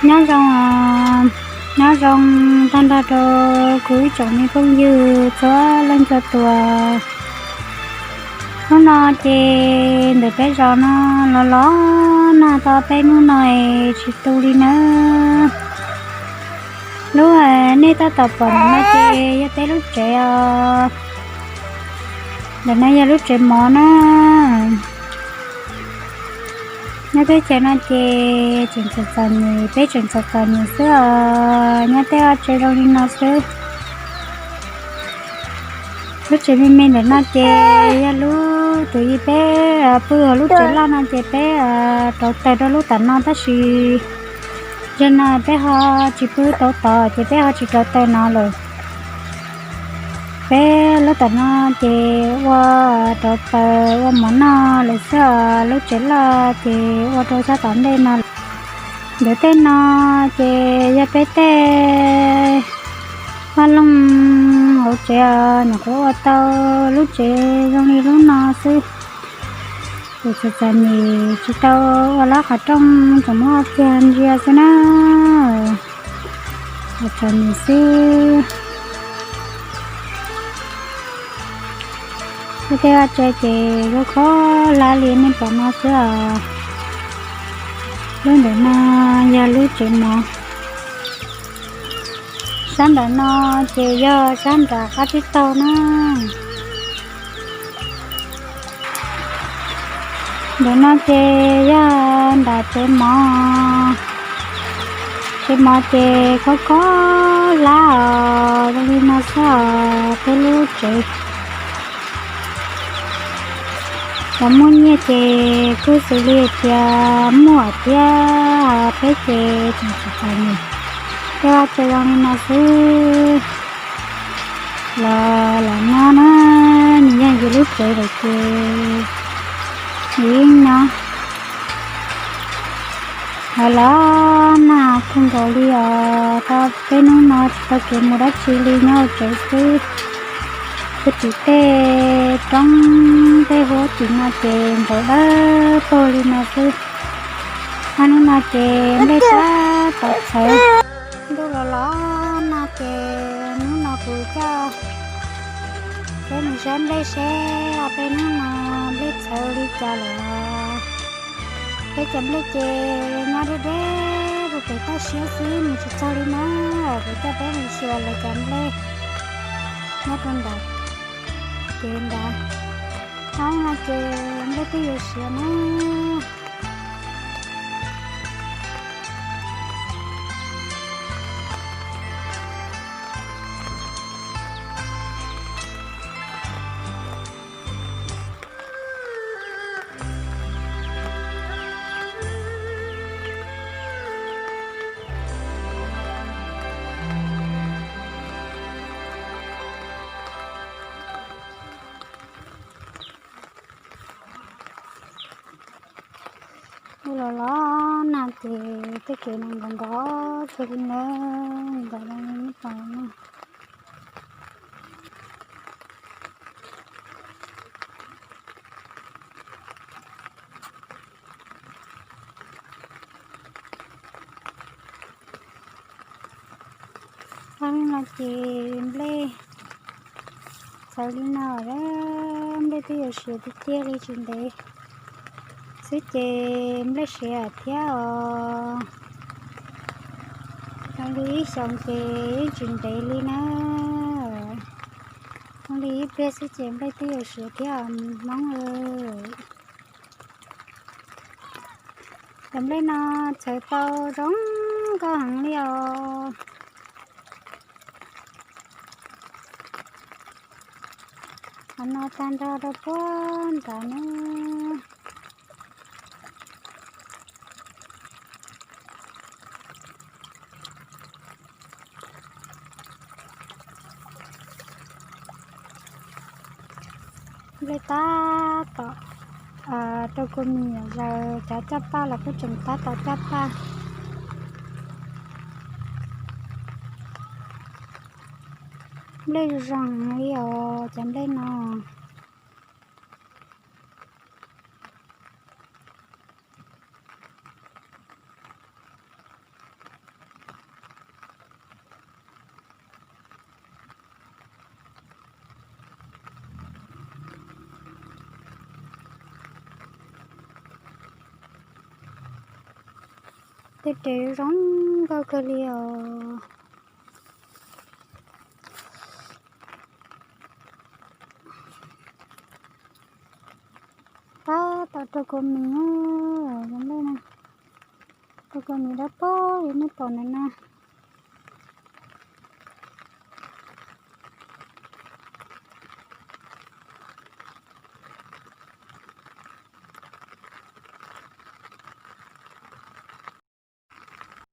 Nyob zoo, nyob zoo tag nrho rau kuv ib tsoom me phooj ywg txhua leej txhua tus. Hnub no ces ntawm peb zos no los los nag tau peb hnub no es tsis tu li nawb. Lub nej tab tom pom ntawm no ces yog peb lub tsev os. Ntawm no yog lub tsev mov na. Nyob teb chaws no ces tseem txom txom nyem, peb tseem txom txom nyem xwb os. Nyob tej vaj tsev zoo li no xwb. Lub tsev me me ntawm no ces yog lub tus yij peb pw, lub tsev loj no ces peb rauv taws rau lub tom no tab sis zaum no peb ho tsis pw rau tod ces peb ho tsis rauv taws no lawm. Peb lub tom no ces ua rauv taws ua mov noj lawm xwb os. Lub tsev loj ces ua rau sab tom ntej no lawm. Ntawm tej no ces yog peb tej vaj loog hauv tsev os, nyuam qhuav ua tau lub tsev zoo li lub no xwb. Ces txom txom nyem tsis tau ua lab qhov rooj, tseem muab ua kiag ntsia xwb na. Txom txom nyem xwb. Lub tej vaj tsev ces lub khob hlab li nej pom no xwb os. Lub ntawm no yog lub tsev mov. Sab nram no ces yog sab nram qab tsib taug na. Ntawm no ces yog nram tsev mov. Tsev mov ces khob khob hlab os, zoo li no xwb os peb lub tsev. Cov muaj nyiaj ces kuj xws li tias muaj thiab, peb ces tseem tsis tau nyiaj. Tej vaj tsev zoo li no xwb. Los los nyob na, nws yog yus lub tsev lawm ces yus yeej nyob. Los los nag kawg nkaus li os, tau peb hnub no tsis tau kev mus dab tsi li, nyob hauv tsev xwb. Peb tim tej roob tej huab tim no ces nplej dawb paug li no xwb. Ob hnub no ces nplej tab tom txhawv. Ntuj los los nag ces hnub no kuv coj peb mus saib nplej seb ob peb hnub no nplej txhawv li cas lawm. Peb cov nplej ces nyob deb deb rau pem toj siab xwb, mus tsis txog li na. Kuv coj peb mus xyuas lawv cov nplej nyob rau ntawd. Ces ntawd, ob hnub no ces nplej twb yuav siav na. Ua los los nag ces tej kev no nkov nkov kiag li na, nkov li ib tog na. Ob hnub no ces nplej txhawv li no, nplej twb yuav siav tiag tiag li, tsis ntev xwb ces nplej siav thiab os. Zoo li ib xyoos ces yeej tsis ntev li na. Zoo li ib pliag xwb ces nplej twb yuav siav thiab os Hmoob. Cov nplej no txhawv tau zoo nkauj heev li os. Qhov no tag nrho rau puag nrad na. Nplej tab tom rau kua mis, zaws cov caj paj los kuj tseem tab tom caj paj. Nplej zoo zoo li os cov nplej no. Tej res zoo nkauj kawg li os. Tab tom rau kua mis, rau kua mis dawb paug li nej pom ntawm no.